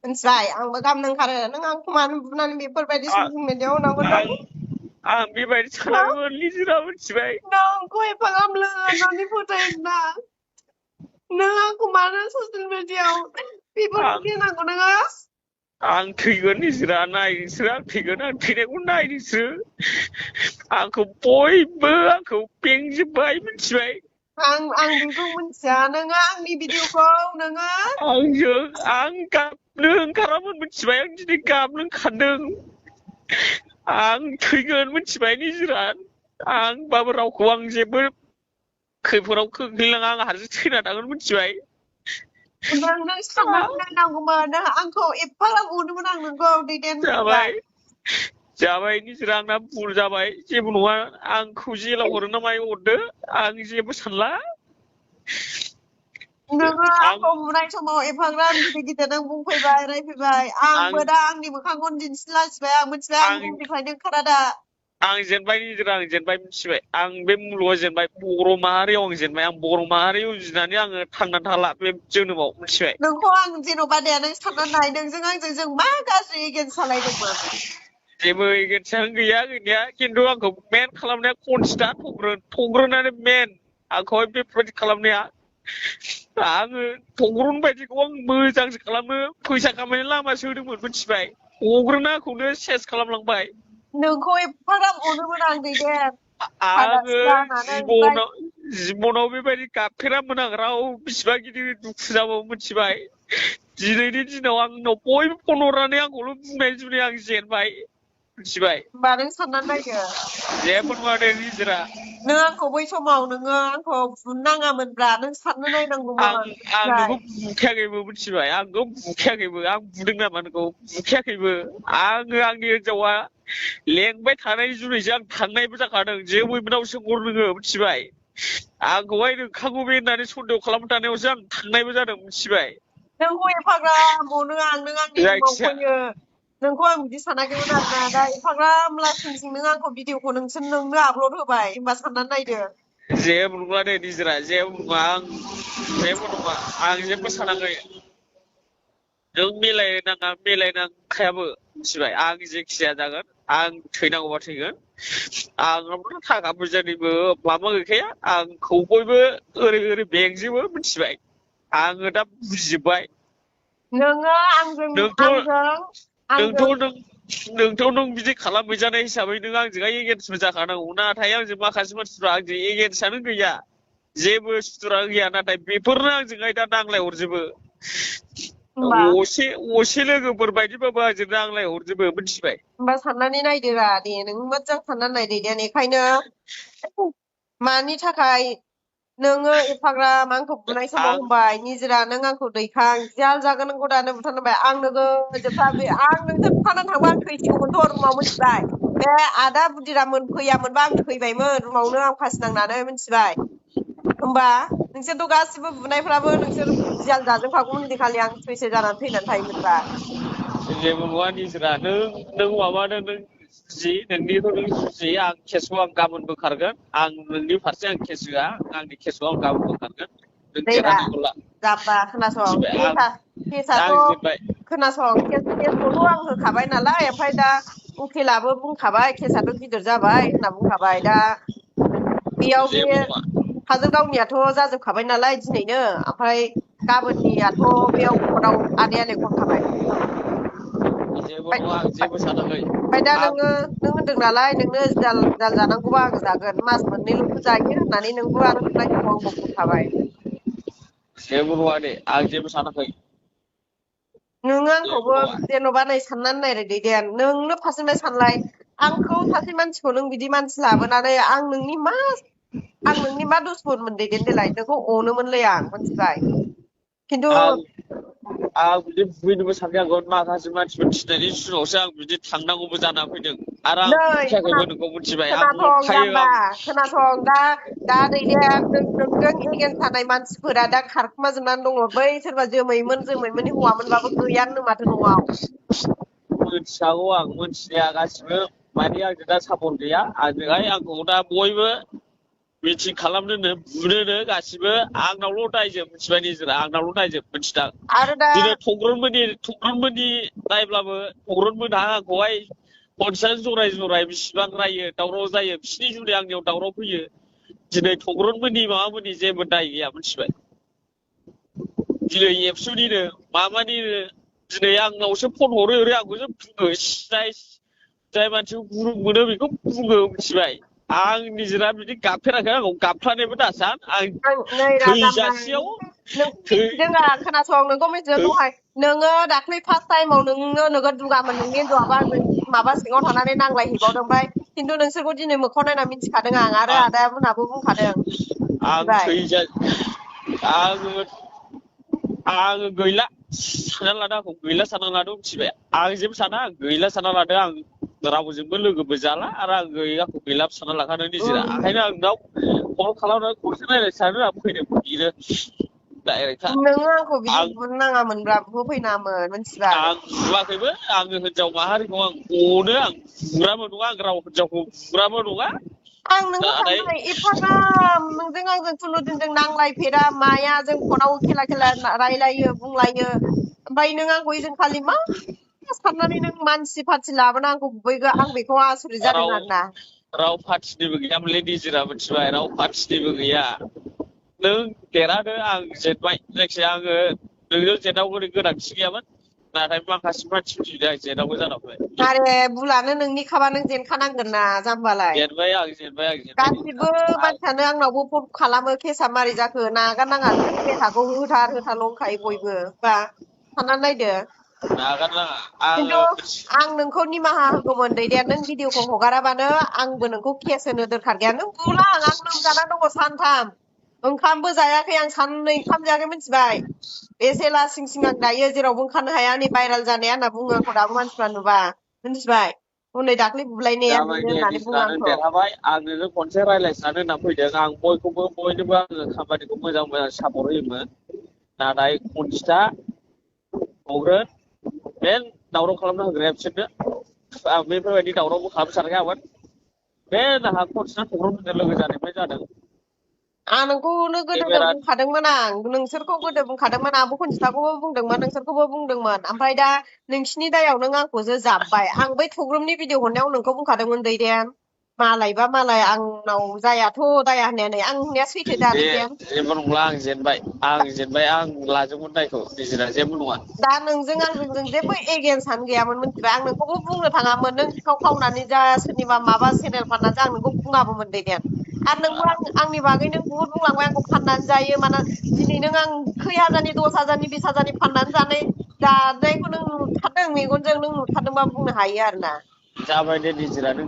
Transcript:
मिथिबाय आंबो गाबनो ओंखारो नों आंखौ मानो बुनानै बेफोरबायदि ससियेल मिडियाआव होनांगौ आं बेबायदि सानाखैमोन निजोरा मिथिबाय नोंखौ एफाग्राब लोगो होननानै फोथायोना नों आंखौ मानो ससियेल मिडियाआव बेफोरबायदि होनांगौ नोङो आं थैगोन निजोरा नाय नोंसोरो आं थैगोन आं थैनायखौ नाय नोंसोरो आंखौ बयबो आंखौ बेंजोब्बाय मिथिबाय आं बेखौ मिथिया नोङो आंनि भिडिअखौ नोङो आं गाबनो ओंखारामोन मिथिबाय आं दिनै गाबनो ओंखारदों आं थैगोन मिथिबाय निजोरा आंबाबो रावखौ आं जेबो खैफोदाव खोख्लैलाङा आं हारसिं थैना थागोन मिथिबाय नों साननानै नायनांगौमोन नों आंखौ एफाग्राब अनोमोन आं नोंखौ जाबाय निजोरा आंना भुल जाबाय जेबो नङा आंखौ जेलाव हरो ना मायो हरदो आं जेबो सानला नोङो आंखौ बुनाय समाव एफाग्राब गिदिर गिदिर नों बुंफैबाय रायफैबाय आंबो दा आंनि मोखांखौनो दिन्थिलासिबाय आं मिथिबाय आं बुहुमनिफ्रायनो ओंखारा दा आं जेनबाय निजोरा आं जेनबाय मिथिबाय आं बे मुलुगाव जेनबाय बर' माहारियाव आं जेनबाय आं बर' माहारि उजिनानै आङो थांनानै थाला बे जोनोमाव मिथिबाय नोंखौ आं जेन'बा दे नों साननानै नाय नोंजों आंजों जों मा गाज्रि एगेन्स्ट सालायदोंमोन जेबो एगेन्स्टआनो गैया गैनाया खिन्थु आंखौ मेन खालामनाया खनजिता थग्रोनानै मेन आंखौहाय बेफोरबायदि खालामनाया आङो थग्रन बायदिखौ आं मोजांसो खालामनो फैसा खामायनायनि लामासो होदोंमोन मिथिबाय थग्रोना आंखौनो सेस खालामलांबाय नोंखौ एफाग्राब अनोमोन आं दैदेन आङो जिबनाव बेबायदि गाबफेरामोन आं राव बिसिबा गिदिर दुखु जाबाबो मिथिबाय दिनैनि दिनाव आंनाव बयबो फन हरनानै आंखौल' बुंनाय जुनै आं जेनबाय मिथिबाय होमबा नों साननानै नायदो जेबो नङा दे निजोरा नों आंखौ बै समाव नोङो आंखौ बुनो नाङामोनब्रा नों साननो नायनांगौमोन आं नोंखौ बुखायाखैबो मिथिबाय आं नोंखौ बुखायाखैबो आं बुदों नामा नोंखौ बुखायाखैबो आङो आंनि हिनजावा लेंबाय थानाय जुनैसो आं थांनायबो जाखादों जोमैमोनाव सोंहर नोङो मिथिबाय आंखौहाय नोंखागौ बे होननानै सन्देह खालामबाय थानायावसो आं थांनायबो जादों मिथिबाय नोंखौ एफाग्राब अनो आं नों आंनि रुमाव फैयो नोंखौ आं बिदि सानाखैमोन आरोना दा एफाग्राब लासिंसिं नों आंखौ भिडिअखौ नोंनो आपलड होबाय होमबा साननानै नायदो जेबो नङा दे निजोरा जेबो नङा आं जेबो सानाखै नों मिलायनांखायाबो मिथिबाय आं जेखि जाया जागोन आं थैनांगौबा थैगोन आंनावथ' थाखा फैसानिबो माबा गैखाया आंखौ बयबो ओरै बेंजोबो मिथिबाय आङो दा बुजिजोब्बाय नोङो नोंथ' नों बिदि खालामहैजानाय हिसाबै नों आंजोंहाय एगेन्स्टबो जाखानांगौ नाथाय आंजों माखासे मानसिफ्रा आंजों एगेन्स्टआनो गैया जेबो सुथुरा गैया नाथाय बेफोरनो आंजोंहाय दा नांलाय हरजोबो असे लोगोफोर बायदिबाबो आंजों नांलाय हरजोबो मिथिबाय होमबा साननानै नायदोरा दे नों मोजां साननानै नायदो दे बेखायनो मानि थाखाय नोङो एफाग्राब आंखौ बुनाय समाव होनबाय निजोरा नों आंखौ दैखां जियाल जागोन नोंखौ दानो बुथारनोबाय आं नोंजों बुखानानै थांबा आं थैसिगौमोनथ' रुमाव मिथिबाय बे आदा बुदिरा फैयामोनबा आं थैबायमोन रुमावनो आं फासि नांनानै मिथिबाय होमबा नोंसोरथ' गासिबो बुनायफ्राबो नोंसोर जियाल जाजोबखागौमोन दिनखालि आं सैसो जानानै थैनानै थायोमोनबा जेबो नङा निजोरा नों माबादों नों नोंनिखौ नों जुजि आं केसखौ आं गाबोन बोखारगोन आं नोंनि फारसे आं केस होआ आंनि केसखौ आं गाबोन बोखारगोन नों देरहानांगौला जाब्बा खोनासं केसाथ' खोनासं केसखौथ' आं होखाबाय नालाय ओमफ्राय दा उकिलाबो बुंखाबाय केसाथ' गिदिर जाबाय होनना बुंखाबाय दा बेयाव बे काजलगावनियाथ' जाजोबखाबाय नालाय दिनैनो ओमफ्राय गाबोननियाथ' बेयाव कर्टआव आदाया लेंहरखाबाय ओमफ्राय दा नों होनदों नालाय नोंनो जाल जानांगौबा आं जागोन मास मोननैल'सो जायो होननानै नोंबो आरो बुंनाय समाव आंबो बुंखाबाय जेबो नङा दे आं जेबो सानाखै नोङो आंखौबो जेन'बा नै साननानै नायदो दैदेन नोंनो फारसेनिफ्राय सानलाय आंखौ सासे मानसिखौ नों बिदि मानसि लाबोनानै आं नोंनि मा दुसमनमोन दैदेन देलाय नोंखौ अनोमोनलै आं मिथिबाय खिन्थु आं बिदि बुहैनोबो सानखायाखैमोन माखासे मानसिफोर थिनायनि जुनावसो आं बिदि थांनांगौबो जाना फैदों आरो आं बुखायाखैबो नोंखौ मिथिबाय आं नंखायो खोनासं दा दैदेन नोंजों एगेन्स्ट थानाय मानसिफोरा दा खारखुमा जोबनानै दङ बै सोरबा जोमैमोननि हौवामोनबाबो गैयानो माथो न'आव मिथिखागौ आं मिथिनाया गासिबो माने आंजों दा सापर्ट गैया आंजोंहाय आंखौ दा बयबो मिटिं खालामनोनो बुनोनो गासिबो आंनावल' दायजोब मिथिबाय निजोरा आंनावल' दायजोब मिथिदां आरो दा दिनै थग्रनमोननि दायब्लाबो थग्रनमोनहा आंखौहाय खनसेयानो जराय बिसिबां रायो दावराव जायो बिसिनि जुनै आंनियाव दावराव फैयो दिनै थग्रनमोननि माबामोननि जेबो दाय गैया मिथिबाय दिनै एबसुनिनो माबानिनो दिनै आंनावसो फन हरो ओरै आंखौसो बुङो जाय मानसिखौ गुरुं मोनो बेखौ बुङो मिथिबाय आं निजिरा बिदि गाबफेराखै आंखौ गाबफ्लानायबो दासान आं नै राजामबाय थैजासेयाव नों मिथिदों आं खोनासं नोंखौ मिथिदों दहाय नोङो दाख्लै फार्स्ट टाइमाव नोङो नोगोद दुगामोन नोंनि हिन्जावाबा नों माबा सिङाव थानानै नांलायहैबावदों ओमफ्राय खिन्थु नोंसोरखौ दिनै मोखाङाव नायना मिथिखादों आं आरो आदामोनहाबो बुंखादों मिथिबाय आङो गैला सानना लादों आंखौ गैला सानना लादों मिथिबाय आं जेबो साना आं गैला सानना लादों आं रावजोंबो लोगोबो जाला आरो आं आंखौ गैला सानना लाखादों निजिरा ओंखायनो आं नोंनाव कल खालामनानै खनसे रायज्लाय सानो आं फैदों बेनो डाइरेक्टखा नोङो आंखौ बिदि बुनो नाङामोनब्रा बुफैनाङामोन मिथिबाय आं बुवाखैबो आङो हिनजाव माहारिखौ आं अनो आं बुग्राबो नङा आं राव हिनजावखौ बुग्राबो नङा आं नोंखौ नाथाय सानबाय एफाग्राब नोंजों आंजों खुनुदिनजों नांलायफेरा माया जों फनाव खेला रायलायो बुंलायो ओमफ्राय नों आंखौ खालि मा साननानै नों मानसि पार्टि लाबोना आंखौ बुबैगो आं बेखौ आसरित जादों राव आरोना राव पार्टिनिबो गैयामोनलै निजिरा मिथिबाय राव पार्टिनिबो गैया नों देरहादो आं जेनबाय जायखिजाया आङो नोंजों जेननांगौनि गोनांथि गैयामोन नाथाय माखासे मानसिफोरनि थाखाय आं जेननांगौ जानांबाय आरे बुलानो नोंनिखाबा नों जेनखानांगोन ना जाम्बालाय जेनबाय गासिबो मानसियानो आंनावबो फन खालामो केसा मारै जाखो नागारनाङा नों केसाखौ होथारल' होनखायो बयबो बा साननानै नायदो नागारनाङा खिन्थु आं नोंखौ निमाहा होगौमोन दैदेन नों भिडिअखौ हगाराबानो आंबो नोंखौ केस होनो दोरखार गैया नों बुला आं लोमजाना दङ सानथाम ओंखामबो जायाखै आं साननै ओंखाम जायाखै मिथिबाय बेसे लासिं सिं आं दायो जेरावबो ओंखारनो हाया नै भाइरेल जानाया होनना बुङो आंखौ दाबो मानसिफ्रा नुबा मिथिबाय हनै दाख्लै बुलायनाया जाबाय बेनो दे होननानै बुङो निजिरानो आंखौ देरहाबाय आं नोंजों खनसे रायज्लायसानो होनना फैदों आं बयनोबो आङो खामानिखौ मोजां सापर्ट होयोमोन नाथाय खनजिथा थग्रोन बे दावराव खालामना होग्राया बिसोरनो आं बेफोरबायदि दावरावबो खालामनो सानाखैमोन बे नाहा खनजिथा थग्रनफोरजों लोगो जानायनिफ्राय जादों आं नोंखौनो गोदो केमेरा बुंखादोंमोन आं नोंसोरखौ गोदो बुंखादोंमोन आंबो खनजिथाखौबो बुंदोंमोन नोंसोरखौबो बुंदोंमोन ओमफ्राय दा नोंसिनि दायाव नों आंखौसो जाब्बाय आं बै थग्रोमनि भिडिअ हरनायाव नोंखौ बुंखादोंमोन दैदेन मालायबा मालाय आंनाव जायाथ' दाया होननानै आं होननाया सैथो दा दे दैदेन जेबो नंला आं जेनबाय आं लाजोबगोन दायखौ निजिरा जेबो नङा दा नोंजों आंजों जों जेबो एगेन्स्टआनो गैयामोन मिथिबाय आं नोंखौबो बुंनो थाङामोन नों सिखाव खावनानै जा सोरनिबा माबा चेनेल फाननानै जा आं नोंखौ बुङाबोमोन दैदेन आरो नोंबो आंनि बागै नों बुहुद बुंलांबाय आंखौ फाननानै जायो माना दिनै नों आं खै हाजारनि 10,000नि 20,000नि फाननानै जानायखौ नों नुथारदों मेगनजों नों नुथारदोंबा बुंनो हायो आरो ना जाबाय दे निजिरा नों